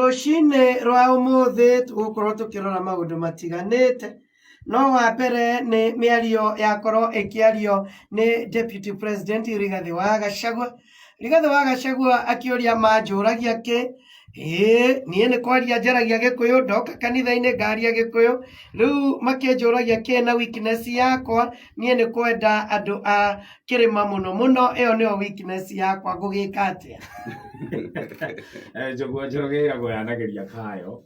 Rũcinĩ rwa ũmũthĩ tũgũkorwo tũkĩrora maũndũ matiganĩte, no wa mbere nĩ mĩario yakorwo ĩkĩario nĩ Deputy President Rigathĩ wa Gachagua. Rigathĩ wa Gachagua akĩũria manjũragia kĩ, ĩĩ niĩ nĩ kwaria njaragia Gĩkũyũ, ndoka kanitha-inĩ ngaria Gĩkũyũ, rĩu makĩnjũragia kĩ na weakness yakwa, niĩ nĩ kwenda andũ a kĩrĩma mũno mũno, ĩyo nĩyo weakness yakwa ngũgĩka atĩa? Njũgũa Njoroge ĩragwo yanagĩria kayo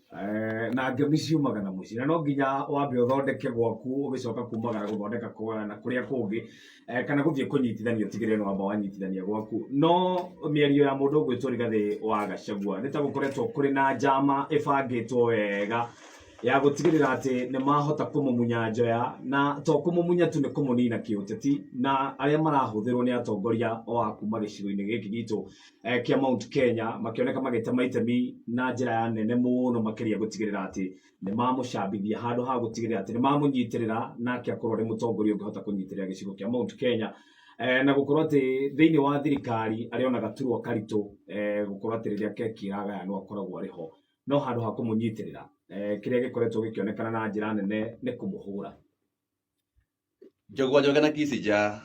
na ngemi ciumaga na mũciĩ na no nginya wambe ũthondeke gwaku ũgĩcoka kumagara gũthondeka na kũrĩa kũngĩ kana gũthiĩ kũnyitithania ũtigĩrĩre nĩ wamba wanyitithania gwaku. No mĩario ya mũndũ ũgwĩtwo Rigathĩ wa Gachagua nĩ ta gũkoretwo kũrĩ na njama ĩbangĩtwo wega ya gũtigĩrĩra atĩ nĩ mahota kũmũmunya njoya na to kũmũmunya tu nĩ kũmũnina kĩũteti na arĩa marahũthĩrwo nĩ atongoria o a kuma gĩcigo-inĩ gĩkĩ gitũ kĩa Mount Kenya makĩoneka magĩtema itemi na njĩra ya nene mũno makĩria gũtigĩrĩra atĩ nĩ mamũcambithia handũ ha gũtigĩrĩra atĩ nĩ mamũnyitĩrĩra nake akorwo arĩ mũtongoria ũngĩhota kũnyitĩrĩra gĩcigo kĩa Mount Kenya na gũkorwo atĩ thĩinĩ wa thirikari arĩ ona gaturwa karitũ gũkorwo atĩ rĩrĩa keki ĩragayanwo akoragwo arĩ ho no handũ ha kũmũnyitĩrĩra kĩrĩa gĩkoretwo gĩkĩonekana na njĩra nene nĩ kũmũhũra. Njogua Njoroge na Kissinger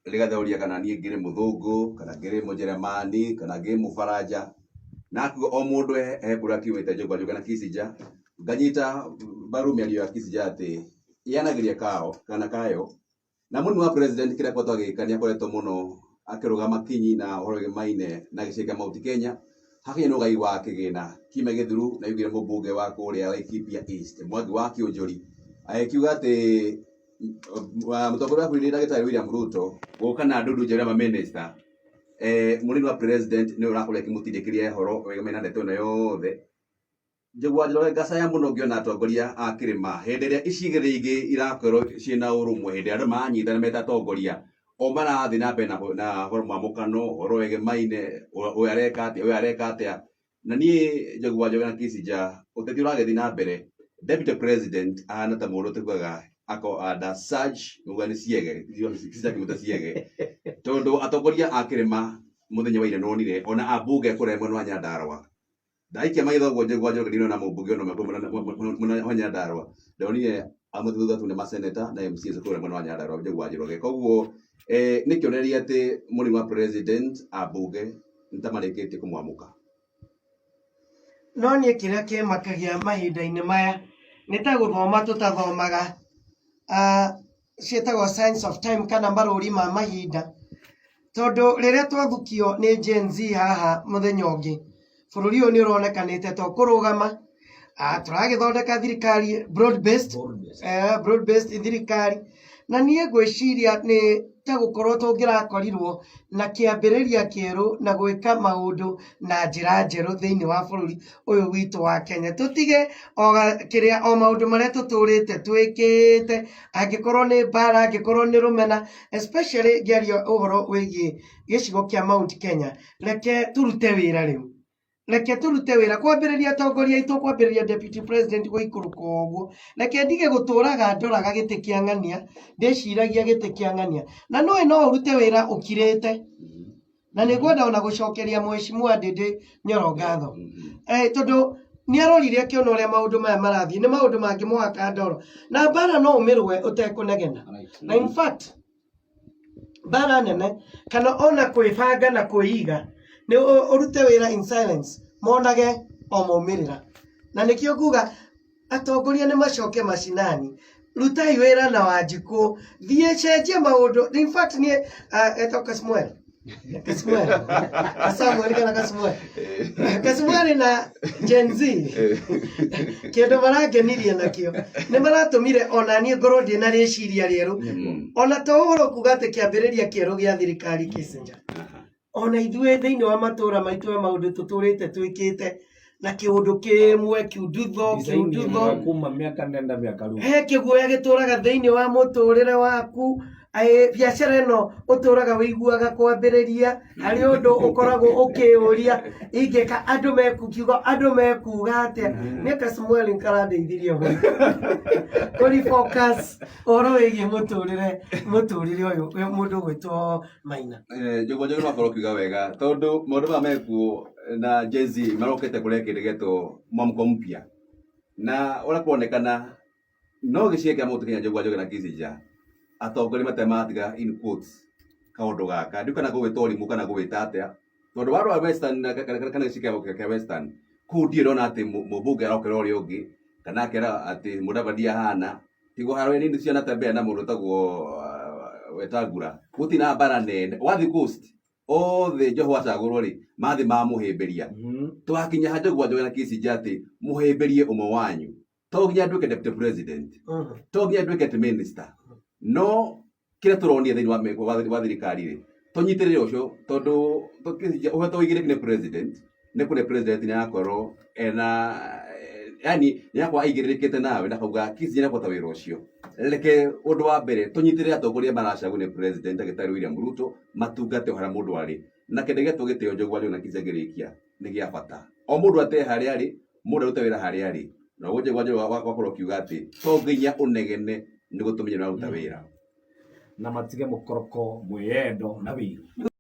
Rigathĩ oria kana niĩ ngĩrĩ mũthũngũ kana ngĩrĩ mũnjeremani kana ngĩrĩ mũbaranja na akiuga o mũndũ he kũrĩa akiumĩte Njogua Njoroge na Kissinger nganyita mbaru mĩario ya Kissinger atĩ yanagĩria kao kana kayo na mũnini wa president kĩrĩa akoretwo agĩka nĩ akoretwo mũno akĩrũgama kinyi na ũhoro wĩgemaine na gĩcigo kĩa Mount Kenya hakinya nĩ ũgai wa kĩgĩna kiumia gĩthiru na augire mũmbunge wa kũrĩa Laikipia East Mwangi wa Kĩũnjũri agĩkiuga atĩ mũtongoria wa bũrũri ndagĩtarĩ William Ruto gũka na ndundu njerũ ya mamĩnĩsta mũnini wa president nĩwe ũrakorwo akĩmũtindĩkĩria ũhoro wĩgemaine na ndeto ĩno yothe. Njũgũa Njoroge ngacaya mũno ngĩona atongoria a kĩrĩma hĩndĩ ĩrĩa icigĩrĩra ingĩ irakorwo ciĩna ũrũmwe hĩndĩ ĩrĩa andũ maranyitana me ta atongoria o marathiĩ na mbere na ũhoro mwamũkano ũhoro wegemaine ũyũ areka atĩa ũyũ areka atĩa na niĩ Njũgũa Njoroge na Kissinger ũteti ũragĩthiĩ na mbere deputy president ahana ta mũndũ tugaga ako under surge muga nĩ ciege Kissinger akĩmwĩta ciege tondũ atongoria a kĩrĩma mũthenya wa ira nĩwonire ona ambunge kũrĩa mwena wa Nyandarua Ndaikia maitho ũguo njigua Njoroge ndinona mũmbunge ona ũmwe kũu mwena wa Nyandarua. Ndonire amwe thutha tu nĩ maseneta na MCAs kũrĩa mwena wa Nyandarua njigua Njoroge. Koguo nĩ kĩonereria atĩ mũnini wa president ambunge nĩ ta marĩkĩtie kũmwamũka. No niĩ kĩrĩa kĩmakagia mahinda-inĩ maya nĩ ta gũthoma tũtathomaga ciĩtagwo signs of time kana marũri ma mahinda. Tondũ rĩrĩa twathukio nĩ Gen Z haha mũthenya ũngĩ, bũrũri ũyũ nĩ ũronekanĩte to kũrũgama, tũragĩthondeka thirikari broad based, broad based thirikari, na niĩ ngwĩciria nĩ ta gũkorwo tũngĩrakorirwo na kĩambĩrĩria kĩerũ na gwĩka maũndũ na njĩra njerũ thĩinĩ wa bũrũri ũyũ witũ wa Kenya. Tũtige o kĩrĩa o maũndũ marĩa tũtũrĩte twĩkĩte, angĩkorwo nĩ mbara, angĩkorwo nĩ rũmena, especially ngĩaria ũhoro wĩgiĩ gĩcigo kĩa Mount Kenya, reke tũrute wĩra rĩu. Reke tũrute wĩra kwambĩrĩria atongoria aitũ kwambĩrĩria deputy president gũikũrũka ũguo. Reke ndige gũtũraga ndoraga gĩtĩ kĩa ng'ania, ndĩciragia gĩtĩ kĩa ng'ania. Na nĩũĩ no ũrute wĩra ũkirĩte. Na nĩ ngwenda ona gũcokeria mheshimiwa Ndindi Nyoro ngatho. Tondũ nĩ arorire akĩona ũrĩa maũndũ maya marathiĩ, nĩ maũndũ mangĩmũhaka ndoro. Na mbara no ũmĩrũe ũtekũnegena. Na in fact, mbara nene kana ona kwĩbanga na kwĩiga nĩ ũrute wĩra in silence monage o maumĩrĩra. Na nĩkĩo nguga atongoria nĩ macoke macinani, rutai wĩra na Wanjikũ, thiĩ cenjia maũndũ. In fact niĩ etagwo Kasmuel, Kasmuel, Samuel kana Kasmuel, Kasmuel na Gen Z kĩndũ marangenirie nakĩo nĩ maratũmire ona niĩ ngorwo ndĩ na rĩciria rĩerũ ona to ũhoro kuga atĩ kĩambĩrĩria kĩerũ gĩa thirikari Kissinger ona ithuĩ thĩinĩ wa matũra maitũ he maũndũ tũtũrĩte twĩkĩte na kĩũndũ kĩmwe kiundutho Design kiundutho ĩmwe kuma mĩaka nenda mĩaka rũu he kĩguoya gĩtũraga thĩinĩ wa mũtũrĩre waku. Biacara ĩno ũtũraga wĩiguaga kwambĩrĩria harĩ ũndũ ũkoragwo ũkĩũria ingĩka andũ mekukiuga andũ mekuga atĩa. Nĩ Kasmuel karandeithirie mũno kũri focus ũhoro wĩgiĩ mũtũrĩre mũtũrĩre ũyũ wĩ mũndũ ũgwĩtwo Maina. Njogu Njogu nĩwakorwo ũkiuga wega tondũ maũndũ maya mekuo na Gen Z marokĩte kũrehe kĩndũ gĩetwo mwamko mpya na ũrĩa kũronekana no gĩcigo kĩa Mount Kenya Njogu wa Njoroge na Kissinger atongoria matarĩ matiga in quotes kaũndũ gaka ndiũ kana gũgĩta ũrimũ kana gũgĩta atĩa tondũ warora Western na kana gĩcigo kĩa Western kũu ndirĩ ndona atĩ mũmbunge arokĩra ũrĩa ũngĩ kana akera atĩ Mũdavadi ahana tigo harĩa nini cianatembea na mũndũ ũtagwo Wetangula gũtirĩ na mbara nene wathiĩ Coast othe Joho acagũrwo rĩ mathiĩ mamũhĩmbĩria twakinya ha Njogu wa Njoroge na Kissinger atĩ mũhĩmbĩrie ũmwe wanyu to nginya nduĩke deputy president to nginya nduĩke atĩ minister no kĩrĩa tũronire thĩinĩ wa thirikari rĩ tũnyitĩrĩre ũcio tondũ ũhetwo ũigĩrĩki nĩ president nĩ kũrĩ president nĩ arakorwo ena yani nĩ arakorwo aigĩrĩrĩkĩte nawe na akauga Kissinger nĩ akũruta wĩra ũcio reke ũndũ wa mbere tũnyitĩrĩre atongoria maracagwo nĩ president ndagĩtarĩ William Ruto matungate o harĩa mũndũ arĩ na kĩndũ gĩetwo gĩtĩo Njogu wa Njoroge na Kissinger ngĩrĩkia nĩ gĩa bata o mũndũ atee harĩa arĩ mũndũ arute wĩra harĩa arĩ na ũguo Njogu wa Njoroge wakorwo ũkiuga atĩ to nginya ũnegene nĩguo tũmenye nĩ ũraruta wĩra na matige mũkoroko mwĩyendo na wĩiru.